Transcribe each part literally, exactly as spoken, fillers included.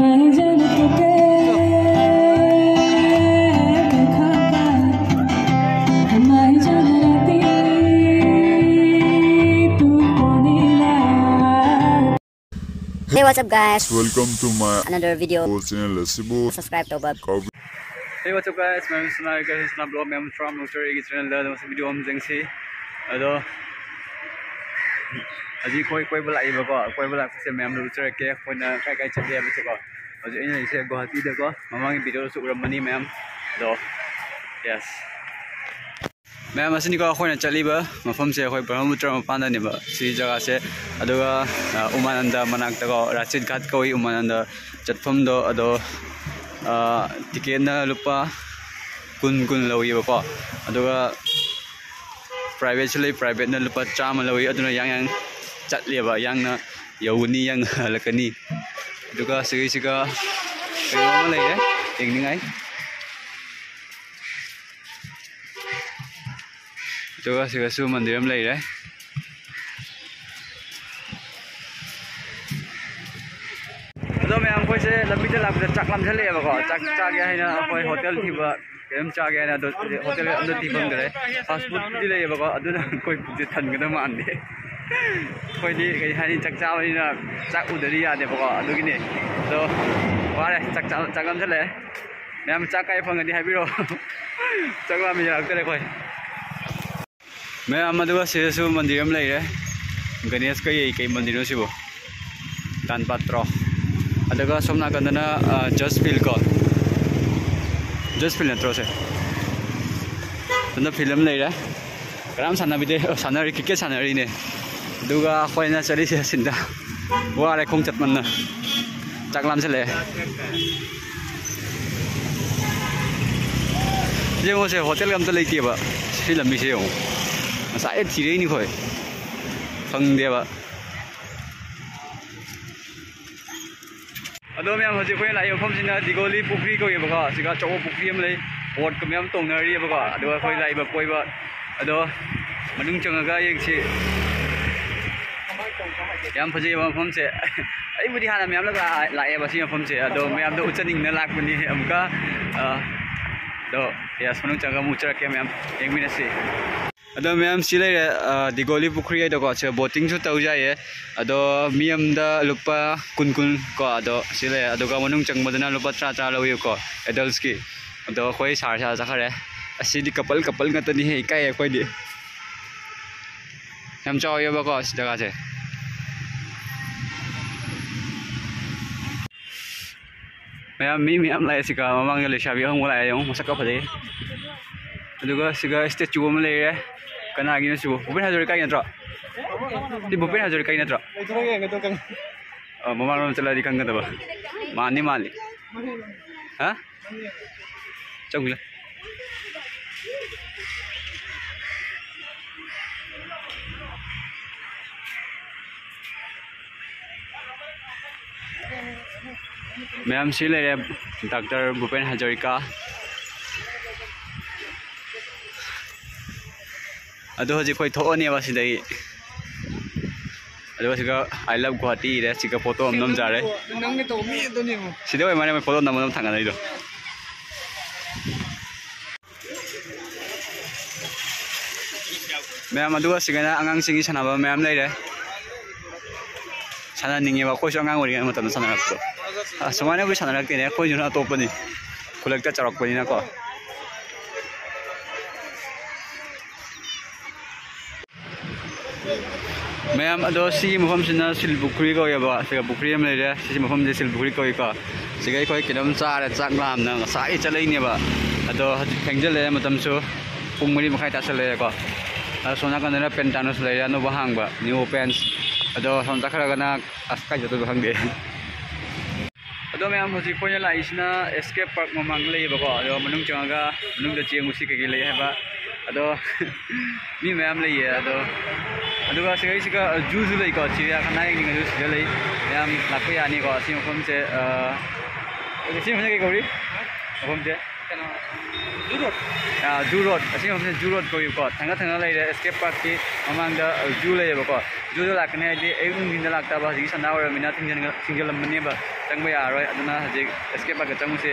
नहीं जाने तू के देखा पाए, नहीं जाने राती तू कोनी ना। Hey, what's up, guys? Welcome to my another video channel, Lasibo. Subscribe to Bob. Hey, what's up, guys? My name is Sunai, guys. It's not blog, I'm from Luchar Igi channel. ꯗ ꯃꯁꯤ video ꯑꯃ ꯌꯦꯡꯁꯤ꯫ ꯑꯗꯣ ꯍꯧꯖꯤꯛ ꯑꯩꯈꯣꯏ ꯀꯣꯏꯕ ꯂꯥꯛꯏꯕꯀꯣ꯫ ꯀꯣꯏꯕ ꯂꯥꯛꯄꯁꯦ ꯃꯌꯥꯝ ꯂꯨꯆꯔꯛꯀꯦ꯫ ꯑꯩꯈꯣꯏꯅ ꯀꯥꯏ ꯀꯥꯏ ꯆꯠꯂꯤ ꯍꯥꯏꯕꯁꯦꯀꯣ꯫ ꯍꯧꯖꯤꯛ ꯑꯩꯅ ꯂꯩꯔꯤꯁꯦ ꯒꯨꯋꯥꯍꯥꯇꯤꯗꯀꯣ꯫ ꯃꯃꯥꯡꯒꯤ ꯚꯤꯗꯤꯑꯣꯗꯁꯨ ꯎꯔꯝꯃꯅꯤ ꯃꯌꯥꯝ꯫ ꯑꯗꯣ yes, ꯃꯌꯥꯝ, ꯑꯁꯤꯅꯤꯀꯣ ꯑꯩꯈꯣꯏꯅ ꯆꯠꯂꯤꯕ ꯃꯐꯝꯁꯦ꯫ ꯑꯩꯈꯣꯏ ꯕ꯭ꯔꯍꯃꯄꯨꯇ꯭ꯔ ꯃꯄꯥꯟꯗꯅꯦꯕ ꯁꯤ ꯖꯒꯥꯁꯦ꯫ ꯑꯗꯨꯒ ꯑ, ꯎꯃꯥꯅꯟꯗ ꯃꯅꯥꯛꯇꯀꯣ, ꯔꯥꯆꯤꯠ ꯘꯥꯠ ꯀꯧꯏ ꯎꯃꯥꯅꯟꯗ ꯆꯠꯐꯝꯗꯣ꯫ ꯑꯗꯣ ꯑ, ꯇꯤꯀꯦꯠꯅ ꯂꯨꯄꯥ ꯀꯨꯟ ꯀꯨꯟ ꯂꯧꯏꯕꯀꯣ꯫ ꯑꯗꯨꯒ ꯄ꯭ꯔꯥꯏꯚꯦꯠꯁꯨ ꯂꯩ, ꯄ꯭ꯔꯥꯏꯚꯦꯠꯅ ꯂꯨꯄꯥ ꯆꯥꯝꯃ ꯂꯧꯏ꯫ ꯑꯗꯨꯅ ꯌꯥꯡ ꯌꯥꯡ ꯆꯠꯂꯦꯕ, ꯌꯥꯡꯅ ꯌꯧꯒꯅꯤ, ꯌꯥꯡꯅ ꯍꯜꯂꯛꯀꯅꯤ꯫ ꯑꯗꯨꯒ ꯁꯤꯒꯤꯁꯤꯒ ꯀꯩꯅꯣ ꯑꯃ ꯂꯩꯔꯦ ꯌꯦꯡꯅꯤꯡꯉꯥꯏ꯫ ꯑꯗꯨꯒ ꯁꯤꯒꯁꯨ ꯃꯟꯗꯤꯔ ꯑꯃ ꯂꯩꯔꯦ꯫ ꯑꯗꯣ ꯃꯌꯥꯝ, ꯑꯩꯈꯣꯏꯁꯦ ꯂꯝꯕꯤꯗ ꯂꯥꯛꯄꯗ ꯆꯥꯛ ꯂꯥꯝꯁꯜꯂꯛꯑꯦꯕꯀꯣ꯫ ꯆꯥꯛ ꯆꯥꯒꯦ ꯍꯥꯏꯅ ꯑꯩꯈꯣꯏ ꯍꯣꯇꯦꯜ ꯊꯤꯕ, ꯀꯩꯅꯣꯝ ꯆꯥꯒꯦ ꯍꯥꯏꯅ꯫ ꯑꯗꯣ ꯍꯣꯇꯦꯜ ꯑꯝꯇ ꯊꯤ ꯐꯪꯗ꯭ꯔꯦ꯫ ꯐꯥꯁ ꯐꯨꯗꯇꯤ ꯂꯩꯌꯦꯕꯀꯣ, ꯑꯗꯨꯅ ꯑꯩꯈꯣꯏ ꯄꯨꯛꯁꯦ ꯊꯟꯒꯗꯕ ꯃꯥꯟꯗꯦ꯫ ꯑꯩꯈꯣꯏꯗꯤ ꯀꯩ ꯍꯥꯏꯅꯤ, ꯆꯥꯛ ꯆꯥꯕꯅꯤꯅ ꯆꯥꯛ ꯎꯗꯗꯤ ꯌꯥꯗꯦꯕꯀꯣ꯫ ꯑꯗꯨꯒꯤꯅꯦ꯫ ꯑꯗꯣ ꯋꯥꯔꯦ, ꯆꯥꯛ ꯆꯥ-, ꯆꯥꯛ ꯂꯥꯝꯁꯜꯂꯛꯑꯦ꯫ ꯃꯌꯥꯝ ꯆꯥꯛ ꯀꯥꯏ ꯐꯪꯒꯅꯤ ꯍꯥꯏꯕꯤꯔꯛꯑꯣ꯫ ꯆꯥꯛ ꯂꯥꯝꯕ ꯌꯥꯔꯛꯇꯔꯦ ꯑꯩꯈꯣꯏ꯫ ꯃꯌꯥꯝ, ꯑꯗꯨꯒ ꯁꯤꯗꯁꯨ ꯃꯟꯗꯤꯔ ꯑꯃ ꯂꯩꯔꯦ, ꯒꯅꯦꯁ ꯀꯩ ꯀꯩ ꯃꯟꯗꯤꯔꯅꯣ ꯁꯤꯕꯨ? ꯗꯥꯟ ꯄꯥꯇ꯭ꯔꯣ꯫ ꯑꯗꯨꯒ ꯁꯣꯝ ꯅꯥꯀꯟꯗꯅ, ꯑ, ꯖꯁ ꯐꯤꯜ ꯀꯣ, ꯖꯁ ꯐꯤꯜ ꯅꯠꯇ꯭ꯔꯣ ꯁꯦ? ꯁꯣꯝꯗ ꯐꯤꯜ ꯑꯃ ꯂꯩꯔꯦ꯫ ꯀꯅꯥꯝ ꯁꯥꯟꯅꯕꯤꯗꯦ꯫ ꯑꯣ, ꯁꯥꯟꯅꯔꯤ, ꯀ꯭ꯔꯤꯀꯦꯠ ꯁꯥꯟꯅꯔꯤꯅꯦ꯫ ꯑꯗꯨꯒ ꯑꯩꯈꯣꯏꯅ ꯆꯠꯂꯤꯁꯦ ꯁꯤꯟꯗ꯫ ꯋꯥꯔꯦ ꯈꯣꯡ ꯆꯠꯃꯟꯅ꯫ ꯆꯥꯛ ꯂꯥꯝꯁꯤꯜꯂꯛꯑꯦ꯫ ꯌꯦꯡꯉꯣꯁꯦ, ꯍꯣꯇꯦꯜꯒ ꯑꯝꯇ ꯂꯩꯇꯦꯕ꯫ ꯁꯤ ꯂꯝꯕꯤꯁꯦ ꯌꯦꯡꯉꯣ꯫ ꯉꯁꯥꯏ ꯊꯤꯔꯛꯏꯅꯤ ꯑꯩꯈꯣꯏ꯫ ꯐꯪꯗꯦꯕ꯫ ꯑꯗꯣ ꯃꯌꯥꯝ, ꯍꯧꯖꯤꯛ ꯑꯩꯈꯣꯏꯅ ꯂꯥꯛꯏꯕ ꯃꯐꯝꯁꯤꯅ ꯗꯤꯒꯣꯂꯤ ꯄꯨꯈ꯭ꯔꯤ ꯀꯧꯋꯦꯕꯀꯣ꯫ ꯁꯤꯒ ꯑꯆꯧꯕ ꯄꯨꯈ꯭ꯔꯤ ꯑꯃ ꯂꯩ꯫ ꯕꯣꯠꯀ ꯃꯌꯥꯝ ꯇꯣꯡꯅꯔꯤꯕꯀꯣ꯫ ꯑꯗꯨꯒ ꯑꯩꯈꯣꯏ ꯂꯥꯛꯏꯕ ꯀꯣꯏꯕ ꯑꯗꯣ ꯃꯅꯨꯡ ꯆꯪꯉꯒ ꯌꯦꯡꯁꯤ꯫ ꯌꯥꯝ ꯐꯖꯩꯕ ꯃꯐꯝꯁꯦ꯫ ꯑꯩꯕꯨꯗꯤ ꯍꯥꯟꯅ ꯃꯌꯥꯝ ꯂꯥꯛꯑꯦꯕ ꯁꯤ ꯃꯐꯝꯁꯦ, ꯑꯗꯣ ꯃꯌꯥꯝꯗꯣ ꯎꯠꯆꯅꯤꯡꯅ ꯂꯥꯛꯄꯅꯤ ꯑꯃꯨꯛꯀ꯫ ꯑꯗꯣ ꯌꯦꯁ, ꯃꯅꯨꯡ ꯆꯪꯉꯒ ꯑꯃꯨꯛ ꯎꯠꯆꯔꯛꯀꯦ ꯃꯌꯥꯝ, ꯌꯦꯡꯃꯤꯟꯅꯁꯤ꯫ ꯑꯗꯣ ꯃꯌꯥꯝ ꯁꯤ ꯂꯩꯔꯦ, ꯗꯤꯒꯣꯂꯤ ꯄꯨꯈ꯭ꯔꯤ ꯍꯥꯏꯗꯣꯀꯣ, ꯁꯤ ꯕꯣꯇꯤꯡꯁꯨ ꯇꯧ ꯌꯥꯏꯌꯦ꯫ ꯑꯗꯣ ꯃꯤ ꯑꯃꯗ ꯂꯨꯄꯥ ꯀꯨꯟ ꯀꯨꯟ ꯀꯣ, ꯑꯗꯣ ꯁꯤ ꯂꯩꯔꯦ꯫ ꯑꯗꯨꯒ ꯃꯅꯨꯡ ꯆꯪꯕꯗꯅ ꯂꯨꯄꯥ ꯇꯔꯥ ꯇꯔꯥ ꯂꯧꯋꯦꯕꯀꯣ, ꯑꯦꯗꯜꯁꯀꯤ꯫ ꯑꯗꯣ ꯑꯩꯈꯣꯏ ꯁꯥꯔ ꯁꯥꯔ ꯆꯠꯈ꯭ꯔꯦ꯫ ꯑꯁꯤꯗꯤ ꯀꯄꯜ ꯀꯄꯜ ꯉꯥꯛꯇꯅꯤꯍꯦ, ꯏꯀꯥꯏꯌꯦ ꯑꯩꯈꯣꯏꯗꯤ꯫ ꯌꯥꯝ ꯆꯥꯎꯋꯦꯕꯀꯣ ꯁꯤ ꯖꯒꯥꯁꯦ꯫ ꯃꯌꯥꯝ ꯃꯤ ꯃꯌꯥꯝ ꯂꯥꯛꯑꯦ ꯁꯤꯒ꯫ ꯃꯃꯥꯡꯗ ꯂꯩꯁꯥꯕꯤ ꯑꯍꯨꯝꯒ ꯂꯥꯛꯑꯦ, ꯌꯦꯡꯉꯣ, ꯃꯁꯛꯀ ꯐꯖꯩ꯫ ꯑꯗꯨꯒ ꯁꯤꯒ ꯁ꯭ꯇꯦꯆꯨ ꯑꯃ ꯂꯩꯔꯦ꯫ ꯀꯅꯥꯒꯤꯅꯣ ꯁꯤꯕꯨ? ꯚꯨꯄꯦꯟ ꯍꯖꯥꯔꯤꯀꯥꯒꯤ ꯅꯠꯇ꯭ꯔꯣ? ꯁꯤ ꯚꯨꯄꯦꯟ ꯍꯖꯥꯔꯤꯀꯥꯒꯤ ꯅꯠꯇ꯭ꯔꯣ? ꯑ, ꯃꯃꯥꯡꯂꯣꯝ ꯆꯠꯂꯗꯤ ꯈꯪꯒꯗꯕ꯫ ꯃꯥꯟꯗꯤ ꯃꯥꯜꯂꯤ꯫ ꯍꯥ? ꯆꯪꯂꯦ꯫ ꯃꯌꯥꯝ ꯁꯤ ꯂꯩꯔꯦ, ꯗꯥꯛꯇꯔ ꯚꯨꯄꯦꯟ ꯍꯖꯥꯔꯤꯀꯥ꯫ ꯑꯗꯣ ꯍꯧꯖꯤꯛ ꯑꯩꯈꯣꯏ ꯊꯣꯛꯑꯅꯦꯕ ꯁꯤꯗꯒꯤ꯫ ꯑꯗꯨꯒ ꯁꯤꯒ "I love Guwahati" ꯏꯔꯦ, ꯁꯤꯒ ꯐꯣꯇꯣ ꯑꯃ ꯅꯝꯖꯔꯦ꯫ ꯅꯪꯒꯤ ꯇꯧꯕ ꯃꯤ ꯑꯗꯨꯅꯦ ꯌꯦꯡꯉꯣ꯫ ꯁꯤꯗ ꯑꯣꯏ ꯃꯥꯜꯂꯦ ꯃꯣꯏ ꯐꯣꯇꯣ ꯅꯝꯕ ꯑꯗꯨꯝ ꯊꯥꯡꯒꯠꯅꯔꯤꯗꯣ꯫ ꯃꯌꯥꯝ, ꯑꯗꯨꯒ ꯁꯤꯒꯅ ꯑꯉꯥꯡꯁꯤꯡꯒꯤ ꯁꯥꯟꯅꯕ ꯃꯌꯥꯝ ꯂꯩꯔꯦ꯫ ꯁꯥꯟꯅꯅꯤꯡꯉꯦꯕ, ꯑꯩꯈꯣꯏꯁꯨ ꯑꯉꯥꯡ ꯑꯣꯏꯔꯤꯉꯩ ꯃꯇꯝꯗ ꯁꯥꯟꯅꯔꯛꯄꯗꯣ꯫ ꯑ, ꯁꯨꯃꯥꯏꯅ ꯑꯩꯈꯣꯏ ꯁꯥꯟꯅꯔꯛꯇꯦꯅꯦ, ꯑꯩꯈꯣꯏꯗꯨꯅ ꯑꯇꯣꯞꯄꯅꯤ, ꯈꯨꯜꯂꯛꯇ ꯆꯥꯎꯔꯛꯄꯅꯤꯅꯀꯣ꯫ ꯃꯌꯥꯝ, ꯑꯗꯣ ꯁꯤꯒꯤ ꯃꯐꯝꯁꯤꯅ ꯁꯤꯜ ꯄꯨꯈ꯭ꯔꯤ ꯀꯧꯋꯦꯕ꯫ ꯁꯤꯒ ꯄꯨꯈ꯭ꯔꯤ ꯑꯃ ꯂꯩꯔꯦ꯫ ꯁꯤꯒꯤ ꯃꯐꯝꯁꯦ ꯁꯤꯜ ꯄꯨꯈ꯭ꯔꯤ ꯀꯧꯏꯀꯣ꯫ ꯁꯤꯒ ꯑꯩꯈꯣꯏ ꯀꯩꯅꯣꯝ ꯆꯥꯔꯦ, ꯆꯥꯛ ꯂꯥꯝꯅ ꯉꯁꯥꯏ ꯆꯠꯂꯛꯏꯅꯦꯕ꯫ ꯑꯗꯣ ꯍꯧꯖꯤꯛ ꯊꯦꯡꯖꯤꯜꯂꯛꯑꯦ ꯃꯇꯝꯁꯨ, ꯄꯨꯡ ꯃꯔꯤ ꯃꯈꯥꯏ ꯇꯥꯁꯜꯂꯛꯑꯦꯀꯣ꯫ ꯑꯗꯣ ꯁꯣꯝ ꯅꯥꯀꯟꯗꯅ ꯄꯦꯟꯇꯥꯅꯁ ꯂꯩꯔꯦ, ꯑꯅꯧꯕ ꯍꯥꯡꯕ, ꯅ꯭ꯌꯨ ꯑꯣꯄꯦꯟꯁ꯫ ꯑꯗꯣ ꯁꯣꯝ ꯆꯠꯈ꯭ꯔꯒꯅ ꯑꯁ, ꯀꯥꯏ ꯆꯠꯇꯣꯏꯅꯣ ꯈꯪꯗꯦ꯫ ꯑꯗꯣ ꯃꯌꯥꯝ, ꯍꯧꯖꯤꯛ ꯑꯩꯈꯣꯏꯅ ꯂꯥꯛꯏꯁꯤꯅ ꯑꯦꯁ ꯀꯦ ꯄꯥꯔꯛ ꯃꯃꯥꯡꯗ ꯂꯩꯌꯦꯕꯀꯣ꯫ ꯑꯗꯣ ꯃꯅꯨꯡ ꯆꯪꯉꯒ ꯃꯅꯨꯡꯗ ꯆꯦꯡ ꯎꯁꯤ ꯀꯩꯀꯩ ꯂꯩ ꯍꯥꯏꯕ꯫ ꯑꯗꯣ ꯃꯤ ꯃꯌꯥꯝ ꯂꯩꯌꯦ꯫ ꯑꯗꯣ ꯑꯗꯨꯒ ꯁꯤꯒꯩꯁꯤꯒ ꯖꯨꯁꯨ ꯂꯩꯀꯣ, ꯆꯤꯔꯤꯌꯥꯈꯥꯅꯥ ꯌꯦꯡꯅꯤꯡꯉꯁꯨ ꯁꯤꯗ ꯂꯩ꯫ ꯃꯌꯥꯝ ꯂꯥꯛꯄ ꯌꯥꯅꯤꯀꯣ꯫ ꯑꯁꯤ ꯃꯐꯝꯁꯦ, ꯑ, ꯁꯤ ꯃꯐꯝꯁꯦ ꯀꯩ ꯀꯧꯔꯤ? ꯃꯐꯝꯁꯦ ꯖꯨ ꯔꯣꯗ, ꯑꯁꯤ ꯃꯐꯝꯁꯦ ꯖꯨ ꯔꯣꯗ ꯀꯧꯏꯀꯣ꯫ ꯊꯪꯅ ꯊꯪꯅ ꯂꯩꯔꯦ, ꯏꯁꯀꯦꯠ ꯄꯥꯔꯛꯀꯤ ꯃꯃꯥꯡꯗ ꯖꯨ ꯂꯩꯌꯦꯕꯀꯣ꯫ ꯖꯨꯗ ꯂꯥꯛꯀꯅꯤ ꯍꯥꯏꯗꯤ ꯑꯌꯨꯛ ꯅꯨꯡꯊꯤꯟꯗ ꯂꯥꯛꯇꯕ, ꯍꯧꯖꯤꯛꯀꯤ ꯁꯟꯗꯥ ꯑꯣꯏꯔꯕꯅꯤꯅ ꯊꯤꯡꯖꯤꯟ-, ꯊꯤꯡꯖꯤꯜꯂꯝꯕꯅꯦꯕ, ꯆꯪꯕ ꯌꯥꯔꯔꯣꯏ꯫ ꯑꯗꯨꯅ ꯍꯧꯖꯤꯛ ꯏꯁꯀꯦꯠ ꯄꯥꯔꯛꯇ ꯆꯪꯉꯨꯁꯦ꯫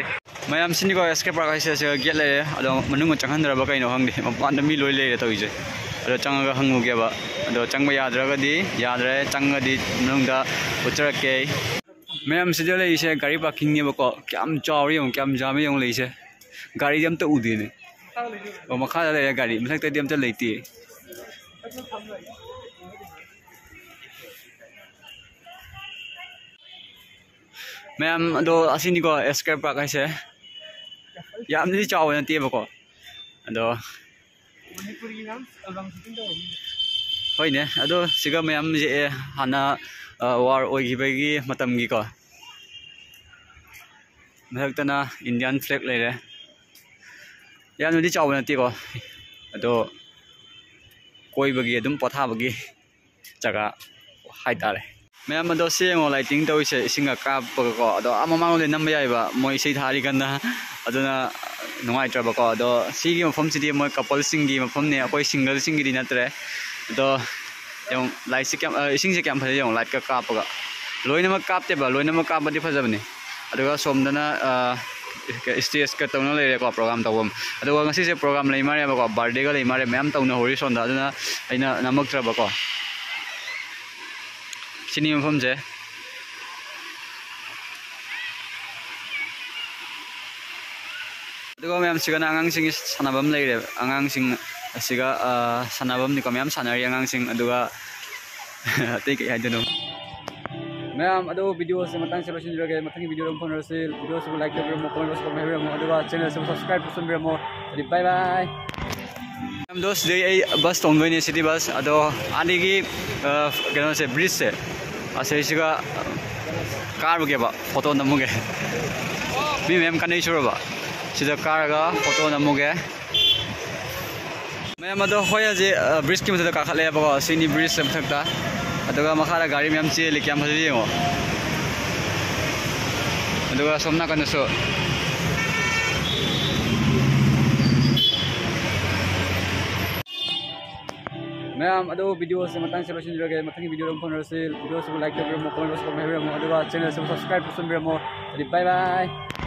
ꯃꯌꯥꯝ, ꯁꯤꯅꯤꯀꯣ ꯏꯁꯀꯦꯠ ꯄꯥꯔꯛ ꯍꯥꯏꯁꯦ꯫ ꯁꯤꯗ ꯒꯦꯠ ꯂꯩꯔꯦ, ꯑꯗꯣ ꯃꯅꯨꯡꯗ ꯆꯪꯍꯟꯗ꯭ꯔꯕ ꯀꯩꯅꯣ ꯈꯪꯗꯦ, ꯃꯄꯥꯟꯗ ꯃꯤ ꯂꯣꯏ ꯂꯩꯔꯦ ꯇꯧꯔꯤꯁꯦ꯫ ꯑꯗꯣ ꯆꯪꯉꯒ ꯍꯪꯉꯨꯒꯦꯕ꯫ ꯑꯗꯣ ꯆꯪꯕ ꯌꯥꯗ꯭ꯔꯒꯗꯤ ꯌꯥꯗ꯭ꯔꯦ, ꯆꯪꯉꯒꯗꯤ ꯃꯅꯨꯡꯗ ꯎꯠꯆꯔꯛꯀꯦ꯫ ꯃꯌꯥꯝ, ꯁꯤꯗ ꯂꯩꯔꯤꯁꯦ ꯒꯥꯔꯤ ꯄꯥꯔꯀꯤꯡꯅꯦꯕꯀꯣ꯫ ꯀꯌꯥꯝ ꯆꯥꯎꯔꯦ ꯌꯦꯡꯉꯨ, ꯀꯌꯥꯝ ꯌꯥꯝꯃꯦ ꯌꯦꯡꯉꯨ ꯂꯩꯔꯤꯁꯦ꯫ ꯒꯥꯔꯤꯗꯤ ꯑꯝꯇ ꯎꯗꯦꯅꯦ꯫ ꯑꯣ, ꯃꯈꯥꯗ ꯂꯩꯔꯦ ꯒꯥꯔꯤ, ꯃꯊꯛꯇꯗꯤ ꯑꯝꯇ ꯂꯩꯇꯦ꯫ ꯃꯌꯥꯝ, ꯑꯗꯣ ꯑꯁꯤꯅꯤꯀꯣ ꯏꯁꯀꯦꯠ ꯄꯥꯔꯛ ꯍꯥꯏꯁꯦ꯫ ꯌꯥꯝꯅꯗꯤ ꯆꯥꯎꯕ ꯅꯠꯇꯦꯕꯀꯣ, ꯑꯗꯣ ꯍꯣꯏꯅꯦ꯫ ꯑꯗꯣ ꯁꯤꯒ ꯃꯌꯥꯝ ꯌꯦꯛꯑꯦ, ꯍꯥꯟꯅ ꯋꯥꯔ ꯑꯣꯏꯈꯤꯕꯒꯤ ꯃꯇꯝꯒꯤꯀꯣ꯫ ꯃꯊꯛꯇꯅ ꯏꯟꯗꯤꯌꯥꯟ ꯐ꯭ꯂꯦꯛ ꯂꯩꯔꯦ꯫ ꯌꯥꯝꯅꯗꯤ ꯆꯥꯎꯕ ꯅꯠꯇꯦꯀꯣ, ꯑꯗꯣ ꯀꯣꯏꯕꯒꯤ, ꯑꯗꯨꯝ ꯄꯣꯊꯥꯕꯒꯤ ꯖꯒꯥ ꯍꯥꯏꯇꯥꯔꯦ꯫ ꯃꯌꯥꯝ, ꯑꯗꯣ ꯁꯤ ꯌꯦꯡꯉꯣ, ꯂꯥꯏꯇꯤꯡ ꯇꯧꯔꯤꯁꯦ ꯏꯁꯤꯡꯒ ꯀꯥꯞꯄꯒꯀꯣ꯫ ꯑꯗꯣ ꯑꯥ ꯃꯃꯥꯡꯂꯣꯝꯗ ꯅꯝꯕ ꯌꯥꯏꯕ, ꯃꯣꯏ ꯏꯁꯩ ꯊꯥꯔꯤ ꯀꯥꯟꯗ, ꯑꯗꯨꯅ ꯅꯨꯡꯉꯥꯏꯇ꯭ꯔꯕꯀꯣ꯫ ꯑꯗꯣ ꯁꯤꯒꯤ ꯃꯐꯝꯁꯤꯗꯤ ꯃꯣꯏ ꯀꯄꯜꯁꯤꯡꯒꯤ ꯃꯐꯝꯅꯦ, ꯑꯩꯈꯣꯏ ꯁꯤꯡꯒꯜꯁꯤꯡꯒꯤꯗꯤ ꯅꯠꯇ꯭ꯔꯦ꯫ ꯑꯗꯣ ꯌꯦꯡꯉꯨ, ꯂꯥꯏꯠꯁꯦ ꯀꯌꯥꯝ, ꯑ, ꯏꯁꯤꯡꯁꯦ ꯀꯌꯥꯝ ꯐꯖꯩ ꯌꯦꯡꯉꯨ, ꯂꯥꯏꯠꯀ ꯀꯥꯞꯄꯒ꯫ ꯂꯣꯏꯅꯃꯛ ꯀꯥꯞꯇꯦꯕ, ꯂꯣꯏꯅꯃꯛ ꯀꯥꯞꯄꯗꯤ ꯐꯖꯕꯅꯤ꯫ ꯑꯗꯨꯒ ꯁꯣꯝꯗꯅ, ꯑ, ꯁ꯭ꯇꯦꯖꯀ ꯇꯧꯅ ꯂꯩꯔꯦꯀꯣ, ꯄ꯭ꯔꯣꯒꯥꯝ ꯇꯧꯐꯝ꯫ ꯑꯗꯨꯒ ꯉꯁꯤꯁꯦ ꯄ꯭ꯔꯣꯒꯥꯝ ꯂꯩ ꯃꯥꯜꯂꯦꯕꯀꯣ, ꯕꯥꯔꯗꯦꯒ ꯂꯩ ꯃꯥꯜꯂꯦ, ꯃꯌꯥꯝ ꯇꯧꯅꯍꯧꯔꯤ ꯁꯣꯝꯗ, ꯑꯗꯨꯅ ꯑꯩꯅ ꯅꯝꯃꯛꯇ꯭ꯔꯕꯀꯣ꯫ ꯁꯤꯅꯤ ꯃꯐꯝꯁꯦ꯫ ꯑꯗꯨꯒ ꯃꯌꯥꯝ, ꯁꯤꯒꯅ ꯑꯉꯥꯡꯁꯤꯡꯒꯤ ꯁꯥꯟꯅꯐꯝ ꯂꯩꯔꯦ꯫ ꯑꯉꯥꯡꯁꯤꯡ ꯑꯁꯤꯒ, ꯑ, ꯁꯥꯟꯅꯐꯝꯅꯤꯀꯣ, ꯃꯌꯥꯝ ꯁꯥꯟꯅꯔꯤ ꯑꯉꯥꯡꯁꯤꯡ꯫ ꯑꯗꯨꯒ ꯑꯇꯩ ꯀꯩ ꯍꯥꯏꯗꯣꯏꯅꯣ? ꯃꯌꯥꯝ, ꯑꯗꯣ ꯚꯤꯗꯤꯑꯣꯁꯦ ꯃꯇꯥꯡꯁꯦ ꯂꯣꯏꯁꯤꯟꯖꯔꯒꯦ꯫ ꯃꯊꯪꯒꯤ ꯚꯤꯗꯤꯑꯣꯗ ꯑꯃꯨꯛ ꯐꯪꯅꯔꯁꯤ꯫ ꯚꯤꯗꯤꯑꯣꯁꯤꯕꯨ ꯂꯥꯏꯛ ꯇꯧꯕꯤꯔꯝꯃꯣ, ꯀꯃꯦꯟ ꯕꯣꯛꯁꯇ ꯀꯃꯦꯟ ꯍꯥꯏꯕꯤꯔꯝꯃꯣ, ꯑꯗꯨꯒ ꯆꯦꯅꯦꯜꯁꯤꯕꯨ ꯁꯕꯁꯀ꯭ꯔꯥꯏꯕ ꯇꯧꯁꯟꯕꯤꯔꯝꯃꯣ꯫ ꯑꯗꯨꯗꯤ ꯕꯥꯏ ꯕꯥꯏ꯫ ꯃꯌꯥꯝꯗꯣ, ꯁꯤꯗꯩ ꯑꯩ ꯕꯁ ꯇꯣꯡꯗꯣꯏꯅꯦ, ꯁꯤꯇꯤ ꯕꯁ꯫ ꯑꯗꯣ ꯑꯥꯗꯒꯤ, ꯑ, ꯀꯩꯅꯣꯁꯦ, ꯕ꯭ꯔꯤꯖꯁꯦ, ꯑꯁꯤꯁꯤꯒ ꯀꯥꯔꯨꯒꯦꯕ, ꯐꯣꯇꯣ ꯅꯝꯃꯨꯒꯦ꯫ ꯃꯤ ꯃꯌꯥꯝ ꯀꯟꯅꯩ ꯁꯨꯔꯕ꯫ ꯁꯤꯗ ꯀꯥꯔꯒ ꯐꯣꯇꯣ ꯅꯝꯃꯨꯒꯦ꯫ ꯃꯌꯥꯝ, ꯑꯗꯣ ꯍꯣꯏ, ꯍꯧꯖꯤꯛ, ꯑ, ꯕ꯭ꯔꯤꯖꯀꯤ ꯃꯊꯛꯇ ꯀꯥꯈꯠꯂꯦꯕꯀꯣ, ꯁꯤꯅꯤ ꯕ꯭ꯔꯤꯖ ꯃꯊꯛꯇ꯫ ꯑꯗꯨꯒ ꯃꯈꯥꯗ ꯒꯥꯔꯤ ꯃꯌꯥꯝ ꯆꯦꯜꯂꯤ, ꯀꯌꯥꯝ ꯐꯖꯩ ꯌꯦꯡꯉꯣ꯫ ꯑꯗꯨꯒ ꯁꯣꯝ ꯅꯥꯀꯟꯗꯁꯨ ꯃꯌꯥꯝ ꯑꯗꯣ video ꯁꯦ ꯃꯇꯥꯡꯁꯦ ꯂꯣꯏꯁꯤꯟꯖꯔꯒꯦ꯫ ꯃꯊꯪꯒꯤ video ꯗ ꯑꯃꯨꯛ ꯐꯪꯅꯔꯁꯤ꯫ Video ꯁꯤꯕꯨ like ꯇꯧꯕꯤꯔꯝꯃꯣ, comment ꯕꯣꯛꯁ ꯇ ꯍꯥꯏꯕꯤꯔꯝꯃꯣ, ꯑꯗꯨꯒ channel ꯁꯤꯕꯨ subscribe ꯇꯧꯁꯟꯕꯤꯔꯝꯃꯣ꯫ ꯑꯗꯨꯗꯤ bye bye꯫